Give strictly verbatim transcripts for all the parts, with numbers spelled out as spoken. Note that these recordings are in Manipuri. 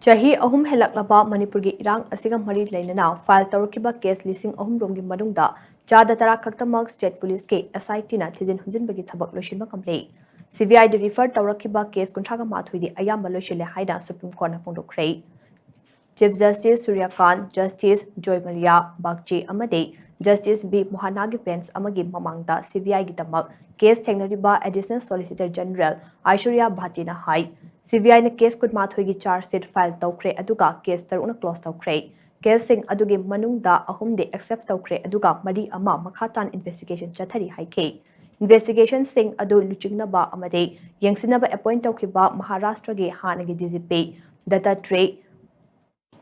ꯆꯍꯤ ꯑꯍꯨꯝ ꯍꯦꯜꯂꯛꯂꯕ ꯃꯅꯤꯄꯨꯔꯒꯤ ꯏꯔꯥꯡ ꯑꯁꯤꯒ ꯃꯔꯤ ꯂꯩꯅꯅ ꯐꯥꯏꯜ ꯇꯧꯔꯛꯈꯤꯕ ꯀꯦꯁ ꯂꯤꯁꯤꯡ ꯑꯍꯨꯝ ꯔꯣꯝꯒꯤ ꯃꯅꯨꯡꯗ ꯆꯥꯗ ꯇꯔꯥ ꯈꯛꯇꯃꯛ ꯁ꯭ꯇꯦꯠ ꯄꯨꯂꯤꯁꯀꯤ SITꯅ ꯊꯤꯖꯤꯟ ꯍꯨꯝꯖꯤꯟꯕꯒꯤ ꯊꯕꯛ ꯂꯣꯏꯁꯤꯟꯕ ꯉꯝꯂꯦ꯫ CBIꯗ ꯔꯤꯐꯔ ꯇꯧꯔꯛꯈꯤꯕ ꯀꯦꯁ ꯀꯨꯟꯊ꯭ꯔꯥꯒ ꯃꯥꯊꯣꯏꯗꯤ ꯑꯌꯥꯝꯕ ꯂꯣꯏꯁꯤꯜꯂꯦ ꯍꯥꯏꯅ ꯁꯨꯄ꯭ꯔꯤꯝ ꯀꯣꯔꯠꯅ ꯐꯣꯡꯗꯣꯛꯈ꯭ꯔꯦ꯫ ꯆꯤꯐ ꯖꯁꯇꯤꯁ ꯁꯨꯔ꯭ꯌꯀꯥꯟ, ꯖꯁꯇꯤꯁ ꯖꯣꯏꯃꯂꯤꯌꯥ ꯕꯥꯒꯆꯤ ꯑꯃꯗꯤ ꯖꯁꯇꯤꯁ ꯕꯤ ꯃꯣꯍꯥꯅꯥꯒꯤ ꯕꯦꯟꯆ ꯑꯃꯒꯤ ꯃꯃꯥꯡꯗ CBIꯒꯤꯗꯃꯛ ꯀꯦꯁ ꯊꯦꯡꯅꯔꯤꯕ ꯑꯦꯗꯤꯁꯅꯦꯜ ꯁꯣꯂꯤꯁꯤꯇꯔ ꯖꯦꯅꯔꯦꯜ ꯑꯥꯏꯁꯣꯔꯤꯌꯥ ꯚꯥꯇꯤꯅ ꯍꯥꯏ, CBIꯅ ꯀꯦꯁ ꯀꯨꯟꯃꯥꯊꯣꯏꯒꯤ ꯆꯥꯔꯖ ꯁꯤꯠ ꯐꯥꯏꯜ ꯇꯧꯈ꯭ꯔꯦ, ꯑꯗꯨꯒ ꯀꯦꯁ ꯇꯔꯨꯛꯅ ꯀ꯭ꯂꯣꯖ ꯇꯧꯈ꯭ꯔꯦ꯫ ꯀꯦꯁꯁꯤꯡ ꯑꯗꯨꯒꯤ ꯃꯅꯨꯡꯗ ꯑꯍꯨꯝꯗꯤ ꯑꯦꯛꯁꯦꯞ ꯇꯧꯈ꯭ꯔꯦ, ꯑꯗꯨꯒ ꯃꯔꯤ ꯑꯃ ꯃꯈꯥ ꯇꯥꯅ ꯏꯟꯚꯦꯁꯇꯤꯒꯦꯁꯟ ꯆꯠꯊꯔꯤ ꯍꯥꯏꯈꯤ꯫ ꯏꯟꯚꯦꯁꯇꯤꯒꯦꯁꯟꯁꯤꯡ ꯑꯗꯨ ꯂꯨꯆꯤꯡꯅꯕ ꯑꯃꯗꯤ ꯌꯦꯡꯁꯤꯟꯅꯕ ꯑꯦꯄꯣꯏꯟꯠ ꯇꯧꯈꯤꯕ ꯃꯍꯥꯔꯥꯁꯇ꯭ꯔꯒꯤ ꯍꯥꯟꯅꯒꯤ DGP ꯗꯠꯇꯥꯇ꯭ꯔꯦ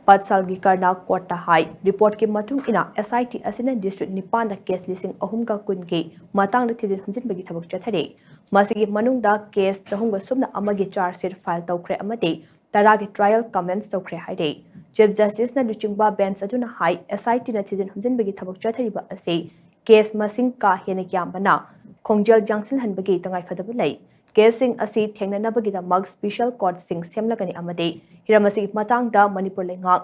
ꯄꯠꯁꯥꯜꯒꯤꯀꯔꯅ ꯀꯣꯔꯠꯇ ꯍꯥꯏ, ꯔꯤꯄꯣꯔꯠꯀꯤ ꯃꯇꯨꯡ ꯏꯟꯅ SIT ꯑꯁꯤꯅ ꯗꯤꯁꯇ꯭ꯔꯤꯛ ꯅꯤꯄꯥꯟꯗ ꯀꯦꯁ ꯂꯤꯁꯤꯡ ꯑꯍꯨꯝꯒ ꯀꯨꯟꯒꯤ ꯃꯇꯥꯡꯗ ꯊꯤꯖꯤꯟ ꯍꯨꯝꯖꯤꯟꯕꯒꯤ ꯊꯕꯛ ꯆꯠꯊꯔꯤ꯫ ꯃꯁꯤꯒꯤ ꯃꯅꯨꯡꯗ ꯀꯦꯁ ꯆꯍꯨꯝꯒ ꯁꯨꯞꯅ ꯑꯃꯒꯤ ꯆꯥꯔꯖ ꯁꯤꯠ ꯐꯥꯏꯜ ꯇꯧꯈ꯭ꯔꯦ ꯑꯃꯗꯤ ꯇꯔꯥꯒꯤ ꯇ꯭ꯔꯥꯏꯌꯦꯜ ꯀꯃꯦꯟꯁ ꯇꯧꯈ꯭ꯔꯦ ꯍꯥꯏꯔꯤ꯫ ꯆꯤꯐ ꯖꯁꯇꯤꯁꯅ ꯂꯨꯆꯤꯡꯕ ꯕꯦꯟꯆ ꯑꯗꯨꯅ ꯍꯥꯏ, SITꯅ ꯊꯤꯖꯤꯟ ꯍꯨꯝꯖꯤꯟꯕꯒꯤ ꯊꯕꯛ ꯆꯠꯊꯔꯤꯕ ꯑꯁꯤ ꯀꯦꯁ ꯃꯁꯤꯡ ꯀꯥ ꯍꯦꯟꯅ ꯌꯥꯝꯕꯅ ꯈꯣꯡꯖꯦꯜ ꯌꯥꯡꯁꯤꯟꯍꯟꯕꯒꯤ ꯇꯉꯥꯏꯐꯗꯕ ꯂꯩ꯫ ꯀꯦꯁꯁꯤꯡ ꯑꯁꯤ ꯊꯦꯡꯅꯅꯕꯒꯤꯗꯃꯛ ꯁ꯭ꯄꯤꯁꯦꯜ ꯀꯣꯔꯠꯁꯤꯡ ꯁꯦꯝꯂꯒꯅꯤ ꯑꯃꯗꯤ ꯍꯤꯔꯝ ꯑꯁꯤꯒꯤ ꯃꯇꯥꯡꯗ ꯃꯅꯤꯄꯨꯔ ꯂꯩꯉꯥꯛ,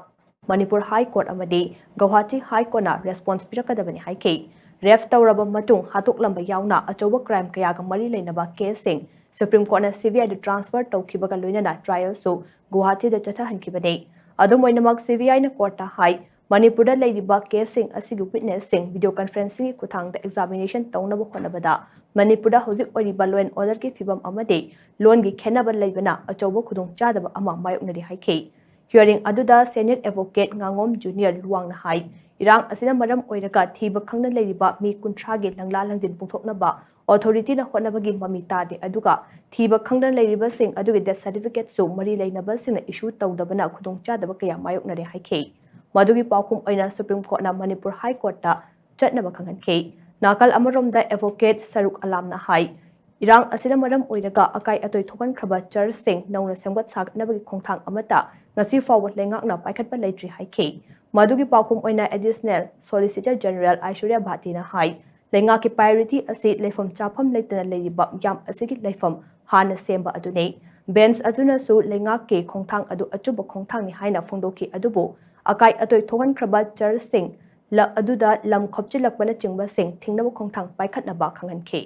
ꯃꯅꯤꯄꯨꯔ ꯍꯥꯏ ꯀꯣꯔꯠ ꯑꯃꯗꯤ ꯒꯧꯍꯥꯇꯤ ꯍꯥꯏ ꯀꯣꯔꯠꯅ ꯔꯦꯁꯄꯣꯟꯁ ꯄꯤꯔꯛꯀꯗꯕꯅꯤ ꯍꯥꯏꯈꯤ꯫ ꯔꯦꯞ ꯇꯧꯔꯕ ꯃꯇꯨꯡ ꯍꯥꯠꯇꯣꯛꯂꯝꯕ ꯌꯥꯎꯅ ꯑꯆꯧꯕ ꯀ꯭ꯔꯥꯏꯝ ꯀꯌꯥꯒ ꯃꯔꯤ ꯂꯩꯅꯕ ꯀꯦꯁꯁꯤꯡ ꯁꯨꯄ꯭ꯔꯤꯝ ꯀꯣꯔꯠꯅ CBIꯗ ꯇ꯭ꯔꯥꯟꯁꯐꯔ ꯇꯧꯈꯤꯕꯒ ꯂꯣꯏꯅꯅ ꯇ꯭ꯔꯥꯏꯌꯦꯜꯁꯨ ꯒꯨꯋꯥꯍꯥꯇꯤꯗ ꯆꯠꯊꯍꯟꯈꯤꯕꯅꯤ꯫ ꯑꯗꯨꯝ ꯑꯣꯏꯅꯃꯛ, CBIꯅ ꯀꯣꯔꯠꯇ ꯍꯥꯏ, ꯃꯅꯤꯄꯨꯔꯗ ꯂꯩꯔꯤꯕ ꯀꯦꯁꯁꯤꯡ ꯑꯁꯤꯒꯤ ꯋꯤꯠꯅꯦꯁꯁꯤꯡ ꯚꯤꯗꯤꯑꯣ ꯀꯟꯐꯔꯦꯟꯁꯤꯡꯒꯤ ꯈꯨꯠꯊꯥꯡꯗ ꯑꯦꯛꯖꯥꯃꯤꯅꯦꯁꯟ ꯇꯧꯅꯕ ꯍꯣꯠꯅꯕꯗ ꯃꯅꯤꯄꯨꯔꯗ ꯍꯧꯖꯤꯛ ꯑꯣꯏꯔꯤꯕ law and orderꯒꯤ ꯐꯤꯕꯝ ꯑꯃꯗꯤ ꯂꯣꯟꯒꯤ ꯈꯦꯟꯅꯕ ꯂꯩꯕꯅ ꯑꯆꯧꯕ ꯈꯨꯗꯣꯡꯆꯥꯗꯕ ꯑꯃ ꯃꯥꯌꯣꯛꯅꯔꯤ ꯍꯥꯏꯈꯤ꯫ ꯍꯤꯌꯔꯤꯡ ꯑꯗꯨꯗ ꯁꯦꯅꯤꯌꯔ ꯑꯦꯗꯚꯣꯀꯦꯠ ꯉꯥꯉꯣꯝ ꯖꯨꯅꯤꯌꯔ ꯂꯨꯋꯥꯡꯅ ꯍꯥꯏ, ꯏꯔꯥꯡ ꯑꯁꯤꯅ ꯃꯔꯝ ꯑꯣꯏꯔꯒ ꯊꯤꯕ ꯈꯪꯗꯅ ꯂꯩꯔꯤꯕ ꯃꯤ ꯀꯨꯟꯊ꯭ꯔꯥꯒꯤ ꯂꯪꯂꯥ ꯂꯪꯖꯤꯟ ꯄꯨꯊꯣꯛꯅꯕ ꯑꯣꯊꯣꯔꯤꯇꯤꯅ ꯍꯣꯠꯅꯕꯒꯤ ꯃꯃꯤ ꯇꯥꯗꯦ, ꯑꯗꯨꯒ ꯊꯤꯕ ꯈꯪꯗꯅ ꯂꯩꯔꯤꯕꯁꯤꯡ ꯑꯗꯨꯒꯤ ꯗꯦꯊ ꯁꯥꯔꯇꯤꯐꯤꯀꯦꯠꯁꯨ ꯃꯔꯤ ꯂꯩꯅꯕꯁꯤꯡꯅ ꯏꯁꯨ ꯇꯧꯗꯕꯅ ꯈꯨꯗꯣꯡꯆꯥꯗꯕ ꯀꯌꯥ ꯃꯥꯌꯣꯛꯅꯔꯦ ꯍꯥꯏꯈꯤ꯫ ꯃꯗꯨꯒꯤ ꯄꯥꯎꯈꯨꯝ ꯑꯣꯏꯅ ꯁꯨꯄ꯭ꯔꯤꯝ ꯀꯣꯔꯠꯅ ꯃꯅꯤꯄꯨꯔ ꯍꯥꯏ ꯀꯣꯔꯠꯇ ꯆꯠꯅꯕ ꯈꯪꯍꯟꯈꯤ꯫ ꯅꯥꯀꯜ ꯑꯃꯔꯣꯝꯗ, ꯑꯦꯗꯚꯣꯀꯦꯠ ꯁꯔꯨꯛ ꯑꯂꯥꯝꯅ ꯍꯥꯏ, ꯏꯔꯥꯡ ꯑꯁꯤꯅ ꯃꯔꯝ ꯑꯣꯏꯔꯒ ꯑꯀꯥꯏ ꯑꯇꯣꯏ ꯊꯣꯛꯍꯟꯈ꯭ꯔꯕ ꯆꯔꯆꯁꯤꯡ ꯅꯧꯅ ꯁꯦꯝꯒꯠ ꯁꯥꯒꯠꯅꯕꯒꯤ ꯈꯣꯡꯊꯥꯡ ꯑꯃꯠꯇ ꯉꯁꯤ ꯐꯥꯎꯕ ꯂꯩꯉꯥꯛꯅ ꯄꯥꯏꯈꯠꯄ ꯂꯩꯇ꯭ꯔꯤ ꯍꯥꯏꯈꯤ꯫ ꯃꯗꯨꯒꯤ ꯄꯥꯎꯈꯨꯝ ꯑꯣꯏꯅ ꯑꯦꯗꯤꯁꯅꯦꯜ ꯁꯣꯂꯤꯁꯤꯇꯔ ꯖꯦꯅꯔꯦꯜ ꯑꯥꯏꯁꯣꯔꯤꯌꯥ ꯚꯥꯇꯤꯅ ꯍꯥꯏ, ꯂꯩꯉꯥꯛꯀꯤ ꯄ꯭ꯔꯥꯏꯑꯣꯔꯤꯇꯤ ꯑꯁꯤ ꯂꯩꯐꯝ ꯆꯥꯐꯝ ꯂꯩꯇꯅ ꯂꯩꯔꯤꯕ ꯃꯤꯌꯥꯝ ꯑꯁꯤꯒꯤ ꯂꯩꯐꯝ ꯍꯥꯟꯅ ꯁꯦꯝꯕ ꯑꯗꯨꯅꯤ꯫ ꯕꯦꯟꯆ ꯑꯗꯨꯅꯁꯨ ꯂꯩꯉꯥꯛꯀꯤ ꯈꯣꯡꯊꯥꯡ ꯑꯗꯨ ꯑꯆꯨꯝꯕ ꯈꯣꯡꯊꯥꯡꯅꯤ ꯍꯥꯏꯅ ꯐꯣꯡꯗꯣꯛꯈꯤ, ꯑꯗꯨꯕꯨ ꯑꯀꯥꯏ ꯑꯇꯣꯏ ꯊꯣꯛꯍꯟꯈ꯭ꯔꯕ ꯆꯔꯆꯁꯤꯡ, ꯂ-, ꯑꯗꯨꯗ ꯂꯝ ꯈꯣꯞꯆꯤꯜꯂꯛꯄꯅꯆꯤꯡꯕꯁꯤꯡ ꯊꯤꯡꯅꯕ ꯈꯣꯡꯊꯥꯡ ꯄꯥꯏꯈꯠꯅꯕ ꯈꯪꯍꯟꯈꯤ꯫